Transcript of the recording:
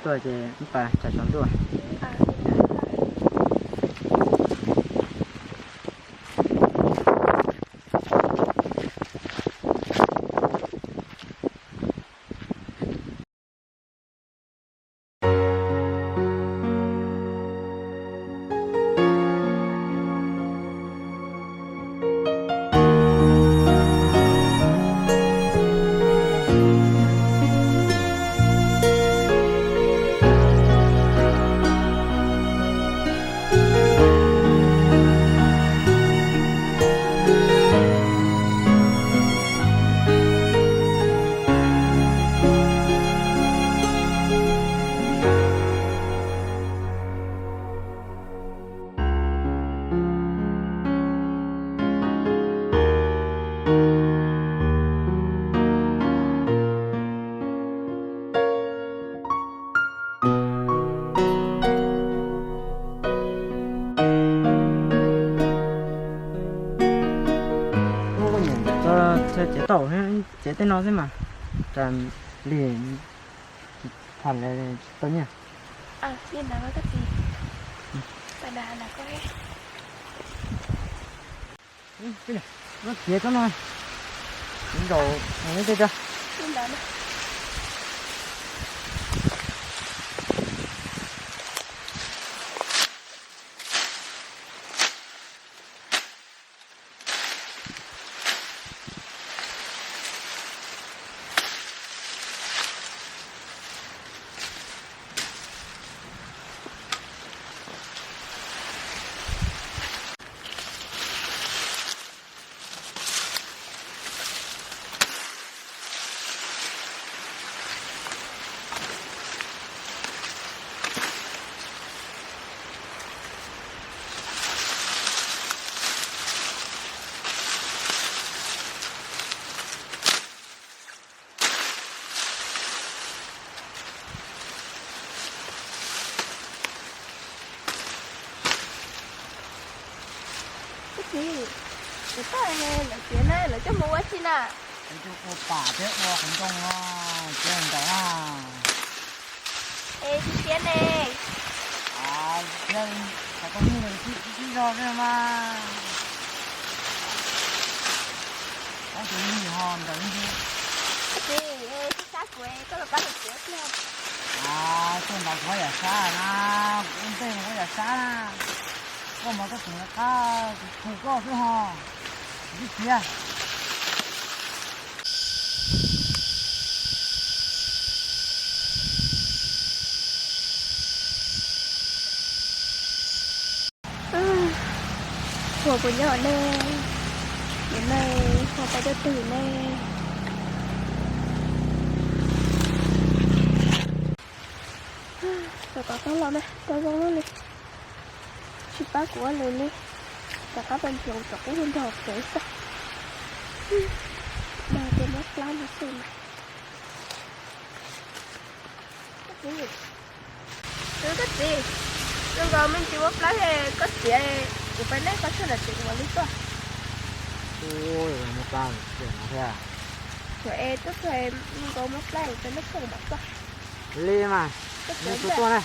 Tuaj ces wb pas tsaws tsaus ntuj. Tsev tau, tsev tej no xwb mas, li tham tsis tau nyiaj. Khiav tsob no, zaum tej tso. Koj txiv, kuv tuaj lawv txiav na, lawv coj mus ua si na? Ua pam thiab ua qhov ncoo no, txiav ntawd na. Es tsis txiav ne? Txiav, xav tau nyiaj sib sib zog xwb mas. Ob tus nyiaj ho ntawd ntag. Koj txiv, sib sab kuv, koj los pab kuv txiav kiag. Tuaj ntawd kuv muab yam sab na, kuv ua ntej kuv muab yam sab na. Koj mas koj tseem qab, kuv tus koj xwb ho. Kuv tsis txiav. Ua puas nyob ne? Nim no ua tau dua twg ne? Rau kom tau los na, tau zoo lawm li. Tsis pab kuv ua lus li. Rov qab pais nploos cov qub nrog kev xwb. Dag tias muab plab no xwb mas. Koj txiv, koj txiv, zoo nkaus me ntsis muab plab, koj txiav, kuv pais neb qhov chaw ntawm tsev kuv mam li tuaj. Ua, muab plab no thiab. Kuv es tuaj txog zoo nkaus muab plab kuv pais neb qhov chaw kuv mam tuaj. Li mas, koj txiv tuaj na.